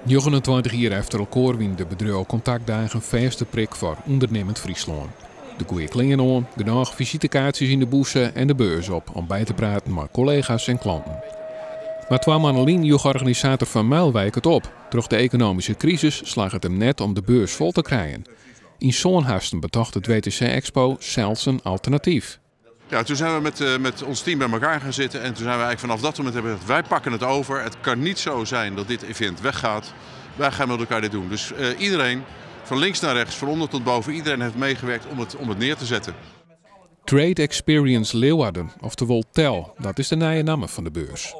29 jier efter elkoar wiene de bedriuwekontaktdagen fêste prik foar ûndernimmend Fryslân. De goede klean oan, genôch fisitekaartsjes yn de bûse en de beurs op om by te praten mei kollega's en klanten. Mar twa moanne lyn joech organisator Van Muilwijk it op. Troch de ekonomyske krisis slagge it him net om de beurs fol te krijen. Yn sân hasten betocht it WTC Expo sels in alternatyf. Ja, toen zijn we met ons team bij elkaar gaan zitten en toen zijn we eigenlijk vanaf dat moment hebben gezegd, wij pakken het over. Het kan niet zo zijn dat dit event weggaat. Wij gaan met elkaar dit doen. Dus iedereen, van links naar rechts, van onder tot boven, iedereen heeft meegewerkt om het neer te zetten. Trade Experience Leeuwarden, oftewol TEL, dat is de nije namme fan de beurs.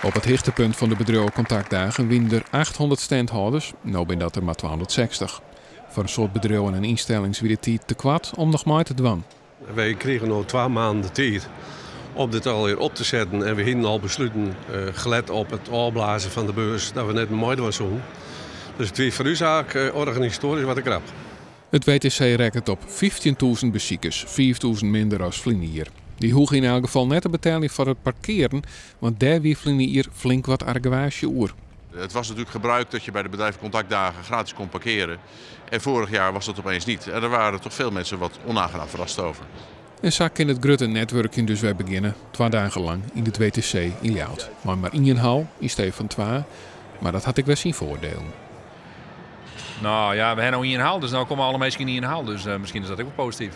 Op it hichtepunt fan de bedriuwekontaktdagen wiene der 800 standhâlders, no binne dat der mar 260. Foar in soad bedriuwen en ynstellings wie de tiid te koart om noch mei te dwaan. Wy krigen no 2 maanden de tiid om dit allegear op te setten en we hiene al besluten, gelet op it ôfblazen fan de beurs, dat we net meidwaan soene. Dus it wie foar ús eigentlik organisatoarysk wat te krap. It WTC rekkenet op 15.000 besikers, 5.000 minder as ferline jier. Dy hoege yn elk gefal net te beteljen foar it parkearen, want dêr wie ferline jier flink wat argewaasje oer. Het was natuurlijk gebruik dat je bij de bedrijfscontactdagen gratis kon parkeren. En vorig jaar was dat opeens niet. En er waren toch veel mensen wat onaangenaam verrast over. En sa kin it grutte netwurkjen dus wer begjinne, 2 dagen lang yn it WTC yn Ljouwert. Mar ien hal yn stee fan 2, mar dat hat ek wer syn foardielen. Nou ja, we hawwe no ien hal, dus no komme alle minsken yn ien hal. Dus miskien is dat ek wol posityf.